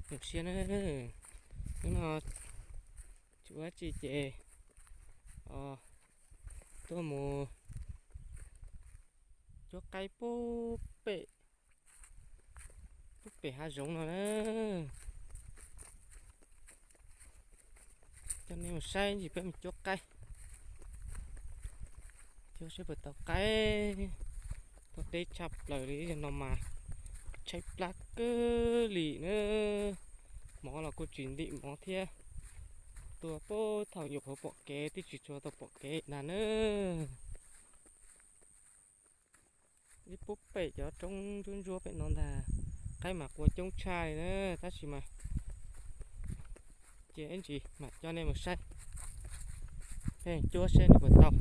Zoo siab na, hnub no tsis ua dab tsi ces, o, tuaj mus cuab qaib pub pem, pub pem hav zoov no na. Coj nej mus saib ntsis peb mus cuab qaib, cuab saib puas tau qaib. Tuaj deb tshaj plaws li no mas tshaib plab kawg li na. Mov los kuj tsis ntim mov thiab. Tuaj pub thaum nyuam qhuav pom kev twb tsis tshua tau pom kev ntag na. Ib pub pem cov roob ntsuab ntsuab pem no ntag, qaib mas qua coob tshaj li na, tab sis mas cia ib ntsis mam coj nej mus saib, peb cuab saib nws puas tau.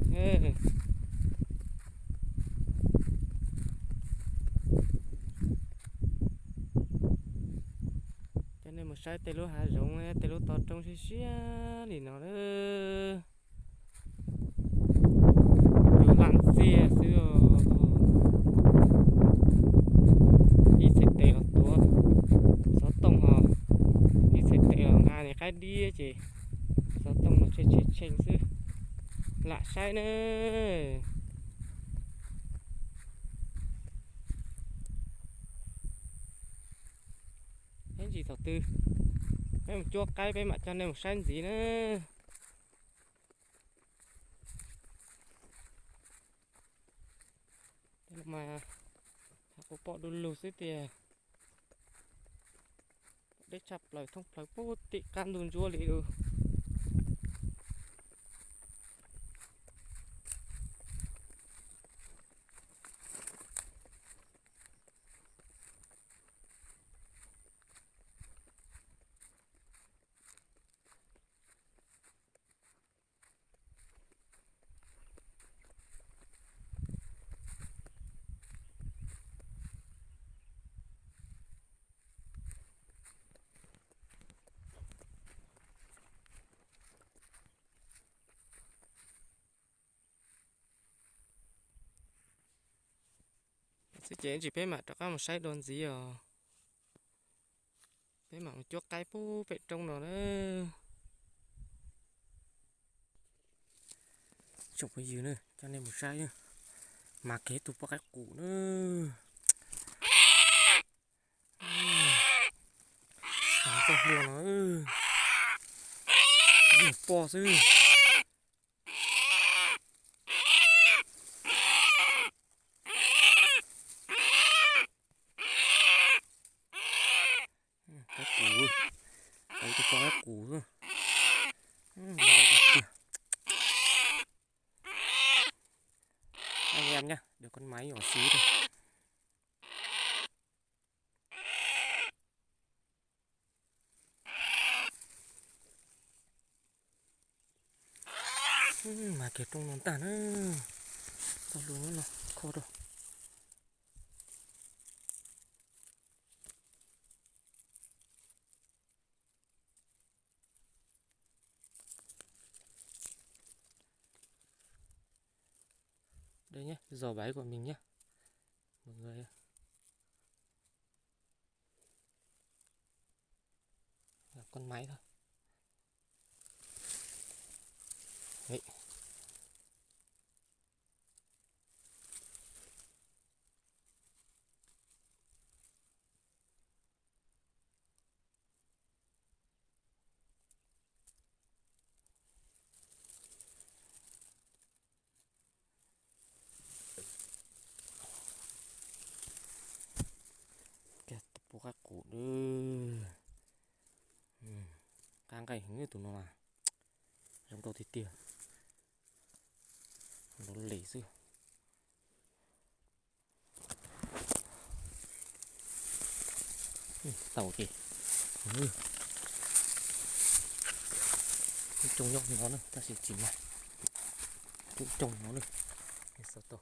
Coj nej mus saib tej lub hav zoov, tej lub toj roob siab siab li no na. Cua laj ntxiag xwb os. Ib txhais tes los tuav xov tooj os, ib txhais tes los nqa niag qaib diab ces xov tooj los tshee tshee tshee xwb. Lam saib na. Ib ntsis thaum twg peb mus cuab qaib peb mam coj nej mus saib ntxiv na. Mas kuv pom du lug xwb tiag, deb tshaj plaws thoob plaws pub tim qab ntuj ntsuab li lawm. Xwb ces ntsis peb mam rov qab mus saib dua ntxiv os. Peb mam mus cuab qaib pub pem roob no na. Tsoom phooj ywg na, coj nej mus saib na, mas kev tus poj qaib qus na. Txoj hlua no, yeej poj xwb. Qaib qus, tus poj qaib qus xwb. Anh em nhá, để con máy nhỏ xíu thôi. Mas kiag rooj no ntag na, txoj hlua no kho rau. Đây nhé, giò báyìa của mình nhé, mọi người. Con máy thôi. Đấy. Tus poj qaib qus, qab nqaij heev tus no mas, zoo nkauj tiag tiag, lov lis xwb. Tau ces coob nyob no na, tab sis tsis mag, coob coob no na, xav tau.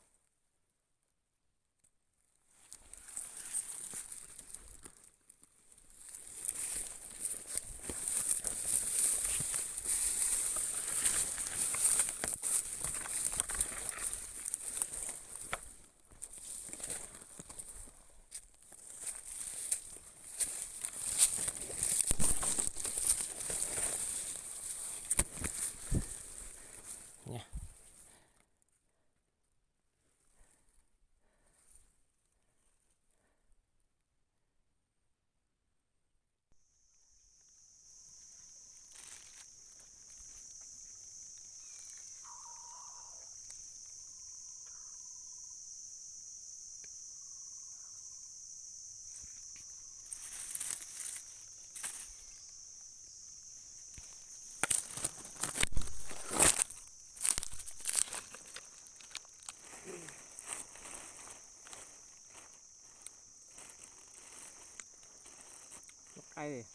qaib,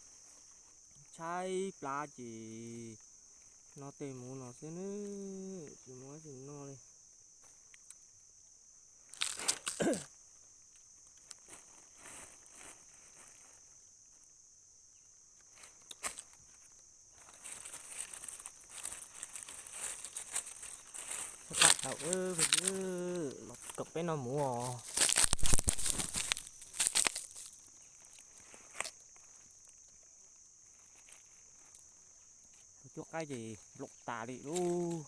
tshaib plab ces noj tej muv no xwb nawb, tsis muaj dab tsi noj li. Pab tau los kom peb noj muv os. Tus cuab qaib ces nplooj tas li lauj.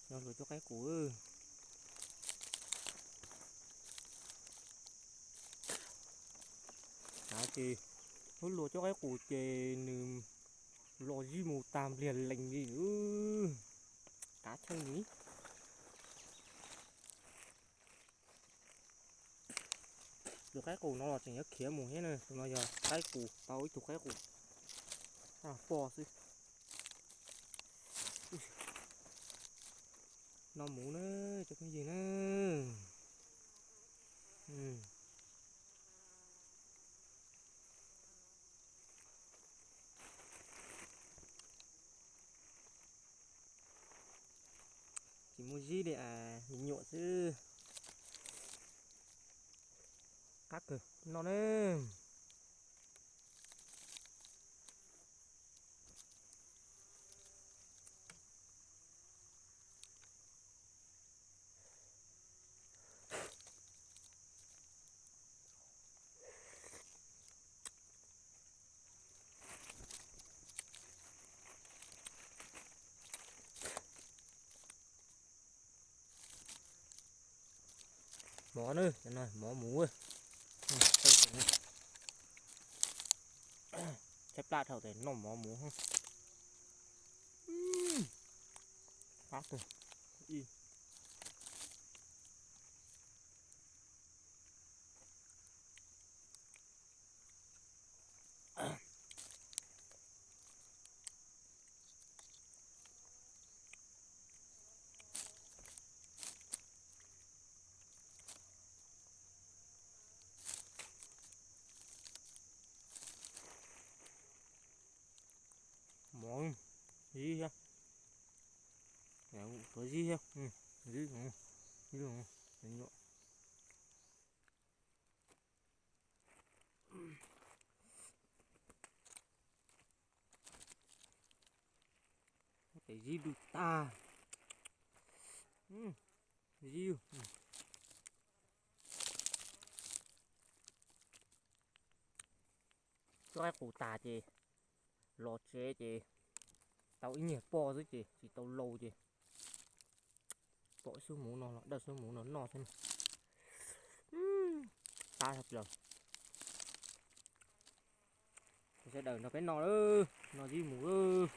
Nyob tus cuab qaib qus. Ces lub luag cuab qaib qus ces nws los zib mus tag npliag lees li. Kav tsheej li. Tus qaib qus no los tseem yuav khiav mus thiab na, tus no yog qaib qus, tau ib tug qaib qus poj xwb. Noj muv na, cov phooj ywg na. Tsis muaj zib li, me nyuam xwb. Qab kawg, noj na. Mov na, mov muv. Tshaib plab dhau tes noj mov muv. Qab kawg. Mov zib thiab. Tuav zib thiab. Zib, zib, nyuam. Tes zib du tag. Zib. Cuab qaib qus tas ces los tsev ces tau ib nyuag poj xwb ces tsis tau laus ces pom xub muv no los dawj xub muv no noj xwb. Qab tshaj plaws. Sawv daws nrog peb noj, noj zib mus.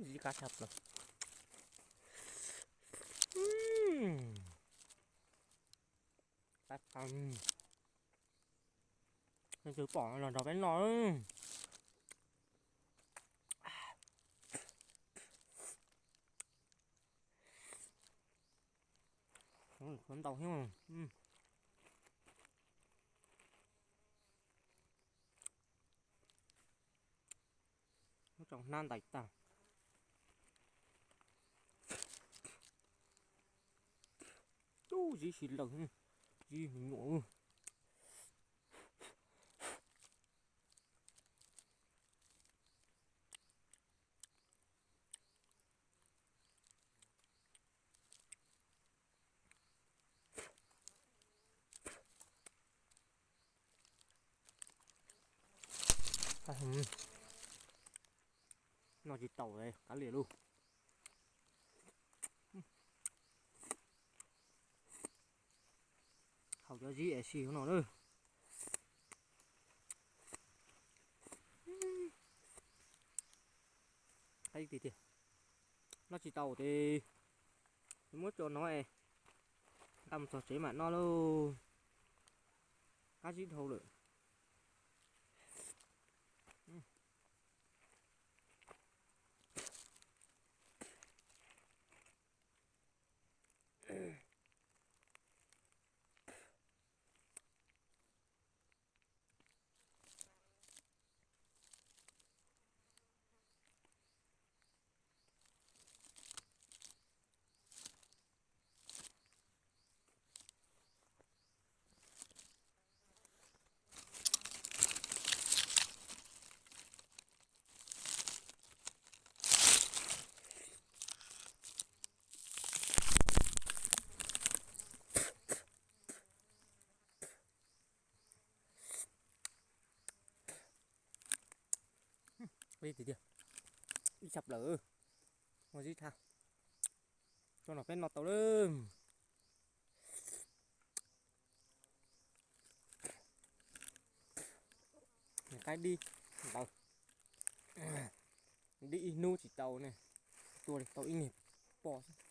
Zib qab tshaj plaws. Leej twg pom los nrog peb noj. Qhuav ntau thiab. Muab tso hnab ntais tag. Tub zib si lawm, zib me nyuam. Noj tsis tau, kav liam lauj. Haus cov zib es si no na. Qab tiag tiag. Noj tsis tau ces muab tso no es nqa mus txog tsev mam noj lauj. qab zib dhau lawm. Ib tshaj plaws, muaj zib tshaj. Tso no peb noj tau lawm. Qaib dib ntawd, dib ib hnub tsis tau ne, tua li tau ib niag poj xwb.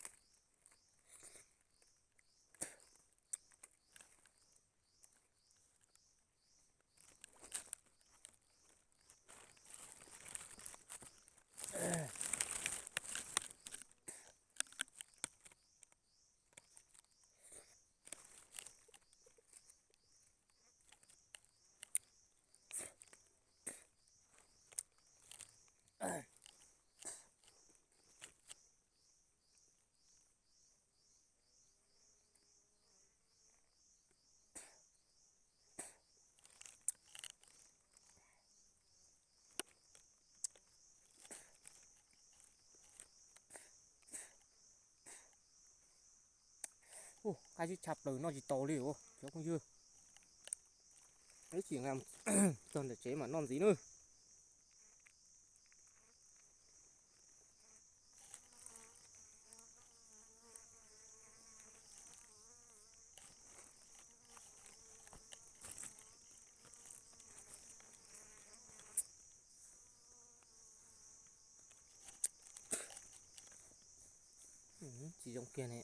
Ub, qab zib tshaj plaws noj tsis tau li os cov phooj ywg. Ib chim nqa txog ntawm tsev mam noj ntxiv nawb. Tsis zoo kiag ne.